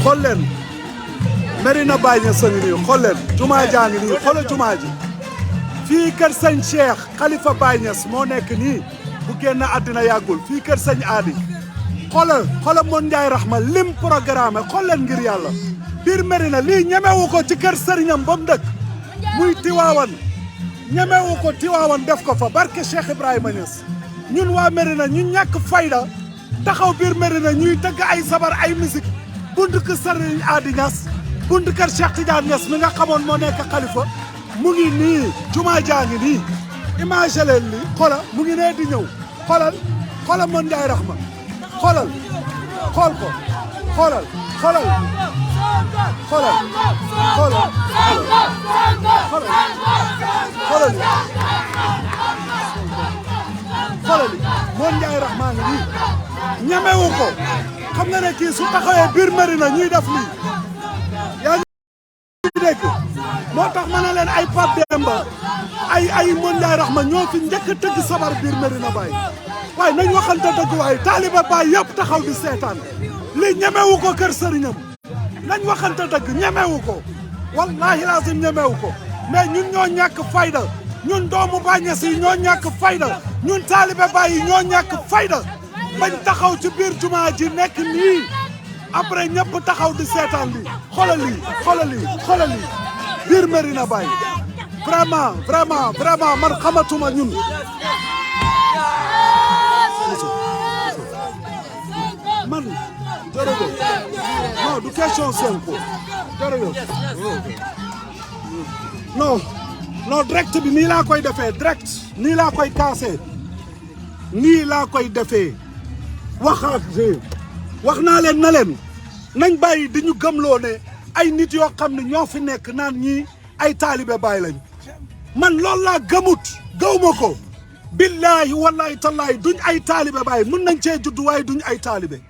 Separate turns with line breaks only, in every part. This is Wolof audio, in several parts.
xool leen Medina Baye Niass a ngi nii xool leen jumaa jaa ngi nii xoolal jumaa ji fii kër sëñ Cheikh Khalifa Baye Niass moo nekk nii bu génn àddina yàggul fii kër sëñ Aadi xoolal Mon Ndiaye Rahma lim programme xool leen ngir yàlla biir Medina lii ñemewu ko ci kër sëriñam ba mu dëkk muy Tiwaawan ñemewu ko Tiwaawan def ko fa barke Cheikh Ibrahima Niass ñun waa Medina ñu ñàkk fayda taxaw biir Medina ñuy tëgg ay sabar ay musique buntu kër sëriñ Aadi Niass buntu kër Cheikh Tidiane Niass mi nga xamoon moo nekk xalifa mu ngi nii jumaa jaa ngi nii image leen li xoolal mu ngi nee di ñëw xoolal Mon Ndiaye Rahma xoolal xool ko xoolal xoolal xoolal xoolal xoolal Mon Ndiaye Rahma ngi nii ñemewu ko xam nga ne kii su taxawee biir Medina ñuy def lii yaa ngi dégg moo tax ma ne leen ay Pape Demba ay Mon Ndiaye Rahma ñoo fi njëkk a tëgg sabar biir Medina Baye waaye nañ waxante dëgg waaye taaliba Baye yëpp taxaw di seetaan lii ñemewu ko kër sëriñam nañ waxante dëgg ñemewu ko wallahi lazim ñemewu ko mais ñun ñoo ñàkk fayda ñun doomu Baye Niass yi ñoo ñàkk fayda ñun taaliba Baye yi ñoo ñàkk fayda bañ taxaw ci biir jumaa ji nekk nii après ñëpp taxaw di seetaan li xoolal lii biir Medina Baye vraiment man xamatuma ñun man jërëjëf non du question Sonko jërëjëf non direct bi nii laa koy defee direct nii laa koy kaasee nii laa koy defee wax naa leen na leen nañ bàyyi di ñu gëmloo ne ay nit yoo xam ne ñoo fi nekk naan ñii ay taalibe Baay lañ man loolu laa gëmut gëwma ko billaahi wallaahi tallaahi duñ ay taalibe Baay mën nañ cee judd waaye duñ ay taalibe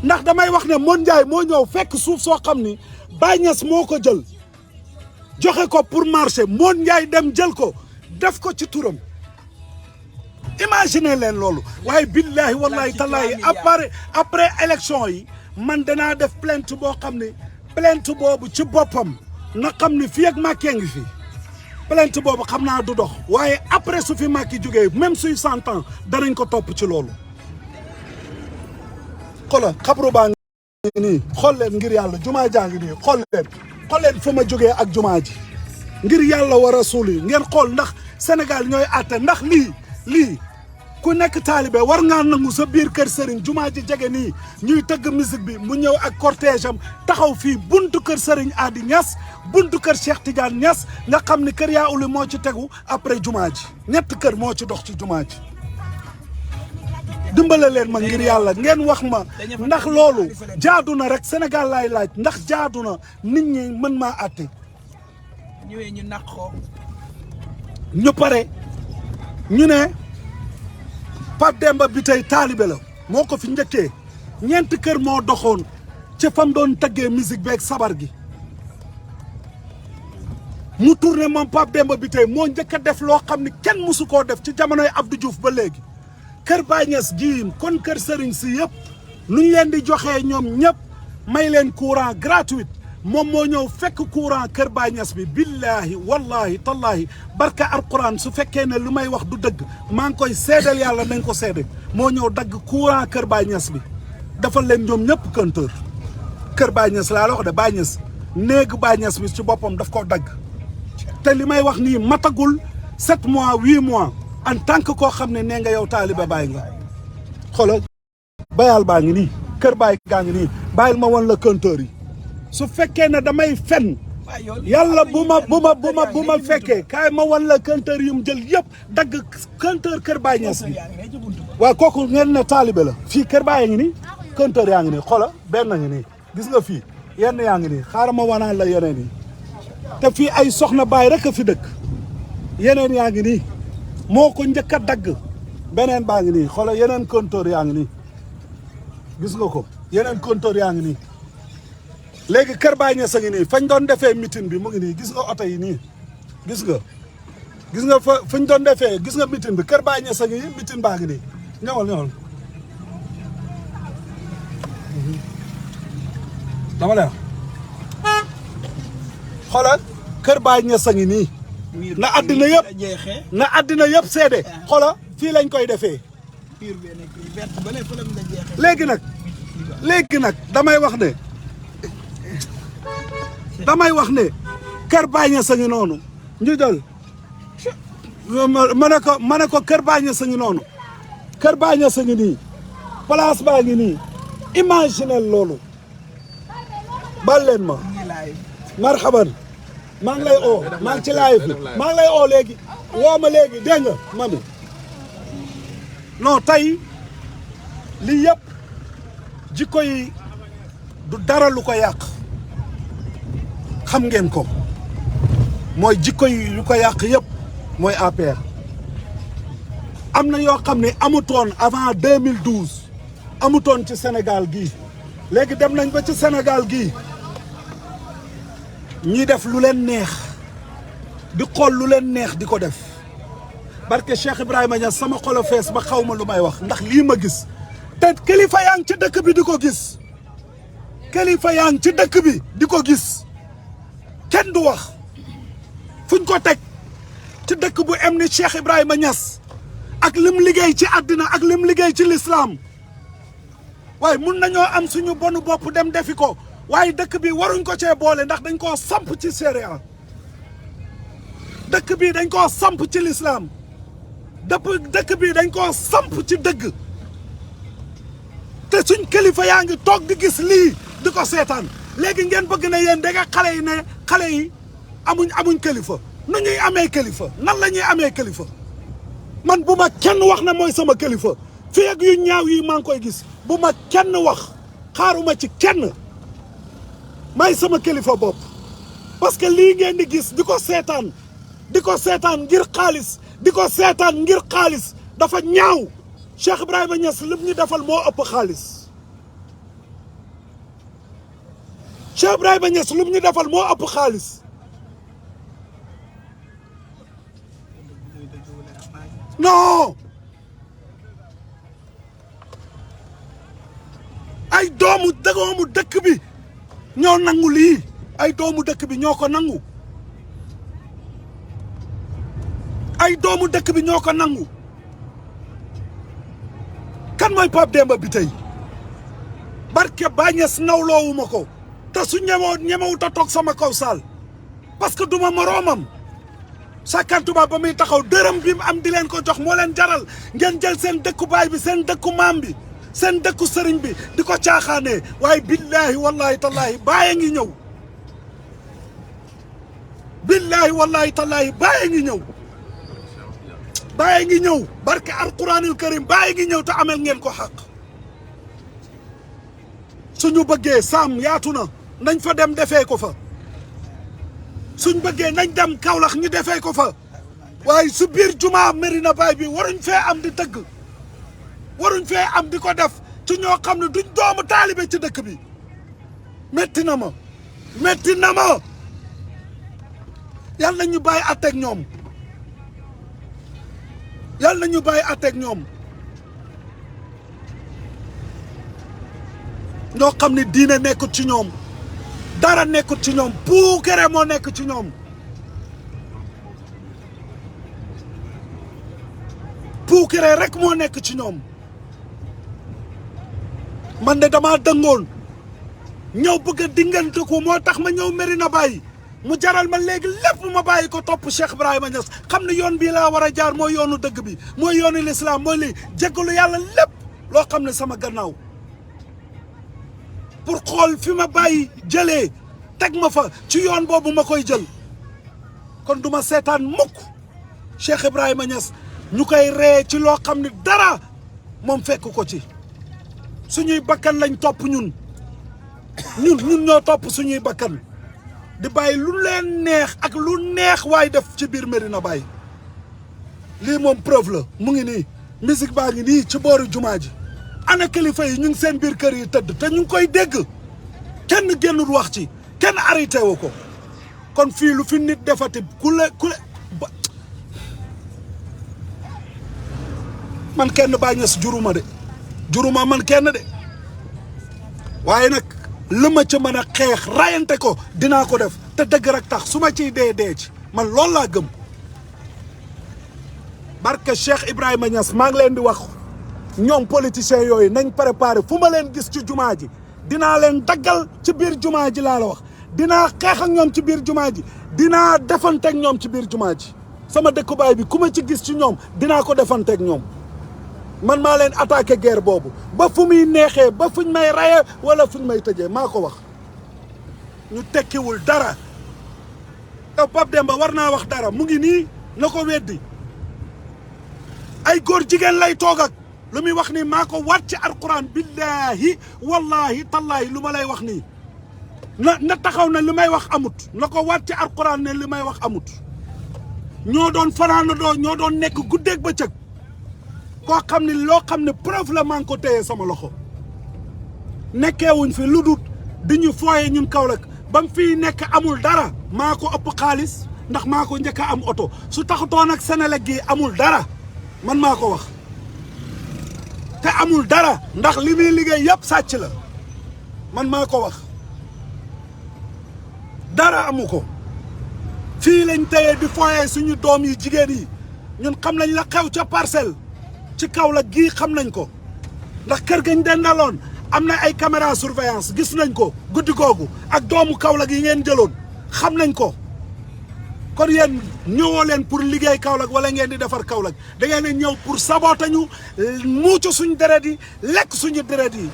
ndax damay wax ne Mon Ndiaye moo ñëw fekk suuf soo xam ni Baye Niass moo ko jël joxe ko pour marché Mon Ndiaye dem jël ko def ko ci turam imaginez leen loolu waaye billaahi wallaahi tallaahi après élection yi man danaa def plainte boo xam ne plainte boobu ci boppam na xam ni fii ak Macky ngi fi plainte boobu xam naa du dox waaye après su fi Macky jógee même suy 100 ans danañ ko topp ci loolu xoolal xabru baa ngi nii xool leen ngir yàlla jumaa jaa ngi nii xool leen fa ma jógee ak jumaa ji ngir yàlla wa rasul yi ngeen xool ndax Sénégal ñooy àtte ndax lii ku nekk taalibe war ngaa nangu sa biir kër sëriñ jumaa ji jege nii ñuy tëgg musique bi mu ñëw ak cortège am taxaw fii buntu kër sëriñ Adi Niass buntu kër Cheikh Tidiane Niass nga xam ni kër yaa uli moo ci tegu après jumaa ji ñett kër moo ci dox ci jumaa ji dimbale leen ma ngir yàlla ngeen wax ma ndax loolu jaadu na rek Sénégal laay laaj ndax jaadu na nit ñi mën maa àtte
ñëwee ñu naq ko
ñu pare ñu ne Pape Demba bi tey taalibe la moo ko fi njëkkee ñeenti kër moo doxoon ca fam doon tëggee musique beeg sabar gi mu tourné moom Pape Demba bi tey moo njëkk a def loo xam ne kenn mësu koo def ci jamonoy Abdou Diouf ba léegi kër Baye Niass jiin kon kër sëriñ si yëpp nuñ leen di joxee ñoom ñëpp may leen courant gratuit moom moo ñëw fekk courant kër Baye Niass bi billahi wallahi tallahi barka alquran su fekkee ne lu may wax du dëgg maa ngi koy seedal yàlla nañ ko seede moo ñëw dagg courant kër Baye Niass bi dafa leen ñoom ñëpp compteur kër Baye Niass laa la wax de Baye Niass néegu Baye Niass bi ci boppam daf ko dagg te li may wax nii matagul 7 mois 8 mois en tant que koo xam ne nee nga yow taalibe Baye nga xoolal bayal baa ngi nii kër Baye gaa ngi nii bàyyil ma woon la compteur yi su fekkee ne damay fen yàlla bu ma fekkee kaay ma wan la compteur yu mu jël yëpp dagg compteur kër Baye Niass bi waaw kooku ngeen ne taalibe la fii kër Baye ngi nii compteur yaa ngi nii xoola benn ngi nii gis nga fii yenn yaa ngi nii xaaral ma wanaan la yeneen yi te fii ay soxna Baye rek a fi dëkk yeneen yaa ngi nii moo ko njëkk a dagg beneen baa ngi nii xoola yeneen compteur yaa ngi nii gis nga ko yeneen compteur yaa ngi nii léegi kër Baye Niass a ngi nii fañ doon defee meeting bi mu ngi nii gis nga oto yi nii gis nga fañ doon defee gis nga meeting bi kër Baye Niass a ngi nii meeting baa ngi nii ñëwal dama lay xoolal kër Baay Ñas a ngi nii na àddina yëpp na àddina yëpp seede xoolal fii lañ koy defee léegi nag damay wax ne kër Baay Ñas a ngi noonu ñu jël ma ne ko kër Baay Ñas a ngi noonu kër Baay Ñas a ngi nii place baa ngi nii imaginel loolu bal leen ma marhaban maa ngi lay oo maa ngi ci live bi maa ngi lay oo léegi woo ma léegi dégg nga mami non tey lii yëpp jikko yi du dara lu ko yàq xam ngeen ko mooy jikko yi lu ko yàq yëpp mooy APR am na yoo xam ne amutoon avant 2012 amutoon ci Sénégal gii léegi dem nañ ba ci Sénégal gii ñi def lu leen neex di xool lu leen neex di ko def barke Cheikh Ibrahima Niass sama xolo fees ba xaw ma lu may wax ndax lii ma gis te kilifa yaa ngi ci dëkk bi di ko gis kilifa yaa ngi ci dëkk bi di ko gis kenn du wax fuñ ko teg ci dëkk bu em ni Cheikh Ibrahima Niass ak lim liggéey ci àddina ak lim liggéey ci lislaam waaye mun nañoo am suñu bonu bopp dem defi ko waaye dëkk bi waruñ ko cee boole ndax dañ koo samp ci sharia dëkk bi dañ koo samp ci lislaam dëkk bi dañ koo samp ci dëgg te suñ kilifa yaa ngi toog di gis lii di ko seetaan léegi ngeen bëgg na yéen dégg xale yi ne xale yi amuñ kilifa nu ñuy amee kilifa nan la ñuy amee kilifa man bu ma kenn wax na mooy sama kilifa fii ak yu ñaaw yi maa ngi koy gis bu ma kenn wax xaaruma ci kenn may sama kilifa bopp parce que lii ngeen di gis di ko seetaan ngir xaalis di ko seetaan ngir xaalis dafa ñaaw Cheikh Ibrahima Niass lim ñu defal moo ëpp xaalis Cheikh Ibrahima Niass lim ñu defal moo ëpp xaalis non ay doomu dëkk bi ñoo nangu lii ay doomu dëkk bi ñoo ko nangu ay doomu dëkk bi ñoo ko nangu kan mooy Pape Demba bi tey barke Baay Ñas nawloowuma ko te su ñemewut a toog sama kaw saal parce que duma moroomam sakantuma ba muy taxaw dërëm bi mu am di leen ko jox moo leen jaral ngeen jël seen dëkku baay bi seen dëkku maam bi seen dëkku sëriñ bi di ko caaxaanee waaye billaahi wallahi tallaahi bàyyi ngi ñëw billaahi wallahi tallaahi bàyyi ngi ñëw bàyyi ngi ñëw barke alquranil karim bàyyi ngi ñëw te amel ngeen ko xaq suñu bëggee saam yaatu na nañ fa dem defee ko fa suñ bëggee nañ dem Kaolack ñu defee ko fa waaye su biir jumaa Medina Baye bi waruñ fee am di tëgg waruñ fee am di ko def ci ñoo xam ne duñ doomu taalibe ci dëkk bi metti na ma yal na ñu bàyyi àtteeg ñoom yal na ñu bàyyi àtteeg ñoom ñoo xam ne diine nekkut ci ñoom dara nekkut ci ñoom puukere moo nekk ci ñoom puukere rek moo nekk ci ñoom man de dama dëngoon ñëw bëgg a dingante ko moo tax ma ñëw Medina Baye mu jaral ma léegi lépp ma bàyyi ko topp Cheikh Ibrahima Niass xam ne yoon bii laa war a jaar mooy yoonu dëgg bi mooy yoonu lislaam mooy li jéggalu yàlla lépp loo xam ne sama gannaaw pour xool fi ma bàyyi jëlee teg ma fa ci yoon boobu ma koy jël kon du ma seetaan mukk Cheikh Ibrahima Niass ñu koy ree ci loo xam ne dara moom fekk ko ci suñuy bakkan lañ topp ñun ñoo topp suñuy bakkan di bàyyi lu leen neex ak lu neex waaye def ci biir Medina Baye lii moom preuve la mu ngi nii musique baa ngi nii ci boori jumaa ji ana kilifa yi ñu ngi seen biir kër yi tëdd te ñu ngi koy dégg kenn génnul wax ci kenn arrêté wu ko kon fii lu fi nit defati ku le man kenn Baye Niass juruma man kenn de waaye nag lu ma ci mën a xeex rayante ko dinaa ko def te dëgg rek tax su ma ciy dee ci man loolu laa gëm barke Cheikh Ibrahima Niass maa ngi leen di wax ñoom politiciens yooyu nañ préparé fu ma leen gis ci jumaa ji dinaa leen daggal ci biir jumaa ji laa la wax dinaa xeex ak ñoom ci biir jumaa ji dinaa defanteeg ñoom ci biir jumaa ji sama dëkkubaay bi ku ma ci gis ci ñoom dinaa ko defanteeg ñoom man maa leen attaqué guerre boobu ba fu muy neexee ba fuñ may raye wala fuñ may tëjee maa ko wax ñu tekkiwul dara te Pape Demba war naa wax dara mu ngi nii na ko weddi ay góor jigéen lay toog ak lu muy wax nii maa ko waat ci alquran billahi wallahi tallahi lu ma lay wax nii na taxaw ne li may wax amut na ko waat ci alquran ne li may wax amut ñoo doon fanaanandoo ñoo doon nekk guddeeg bëccëg koo xam ne loo xam ne preuve la maa ngi ko téye sama loxo nekkeewuñ fi lu dut di ñu fooye ñun Kaolack ba mu fii nekk amul dara maa ko ëpp xaalis ndax maa ko njëkk a am oto su taxutoon ak Senelec gi amul dara man maa ko wax te amul dara ndax li muy liggéey yëpp sàcc la man maa ko wax dara amu ko fii lañ téye di fooye suñu doom yi jigéen yi ñun xam nañ la xew ca Parcelles ci Kaolack gii xam nañ ko ndax kër gañ dendaloon am na ay caméra surveillance gis nañ ko guddi googu ak doomu Kaolack yi ngeen jëloon xam nañ ko kon yéen ñëwoo leen pour liggéey Kaolack wala ngeen di defar Kaolack da ngeen a ñëw pour saboter ñu muucu suñu deret yi lekk suñu deret yi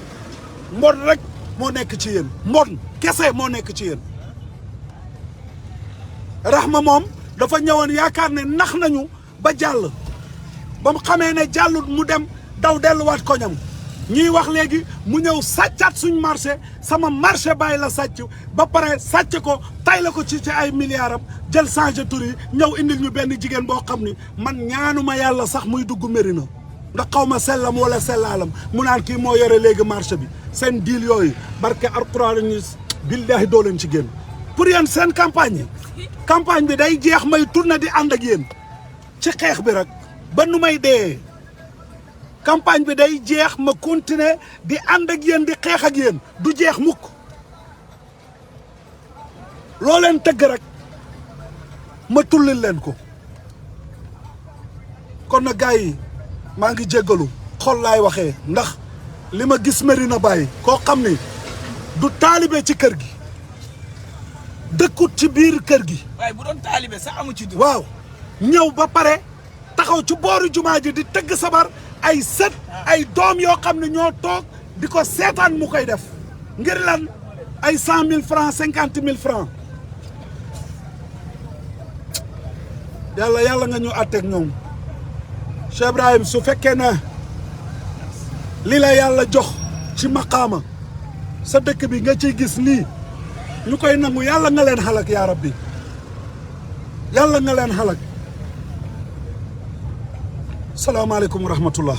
mbon rek moo nekk ci yéen mbon kese moo nekk ci yéen Rahma moom dafa ñëwoon yaakaar ne nax nañu ba jàll ba mu xamee ne jàllut mu dem daw delluwaat koñam ñuy wax léegi mu ñëw sàccaat suñ marché sama marché bàyyi la sàcc ba pare sàcc ko tay la ko ci ay milliards am jël changé tur yi ñëw indil ñu benn jigéen boo xam ni man ñaanuma yàlla sax muy dugg Médina ndax xaw ma sellam wala sellaalam mu naan kii moo yore léegi marché bi seen diil yooyu barke alquran ni billahi doo leen ci génn pour yéen seen campagne yi campagne bi day jeex may tourné di ànd ak yéen ci xeex bi rek ba nu may dee campagne bi day jeex ma continuer di ànd ak yéen di xeex ak yéen du jeex mukk loo leen tëgg rek ma tullil leen ko kon na gars yi maa ngi jéggalu xol laay waxee ndax li ma gis Médina Baye koo xam ni du taalibe ci kër gi dëkkut ci biir kër gi
waaye bu doon taalibe sax amu ci
waaw ñëw ba pare taxaw ci booru jumaa ji di tëgg sabar ay sët ay doom yoo xam ne ñoo toog di ko seetaan mu koy def ngir lan ay 100 000 francs 50 000 francs yàlla nga ñu àtteeg ñoom Cheikh Ibrahim su fekkee ne li la yàlla jox ci maqaama sa dëkk bi nga ciy gis lii ñu koy nangu yàlla nga leen xalak yaa rabbi yàlla nga leen xalak salaamaaleykum wa rahmatullah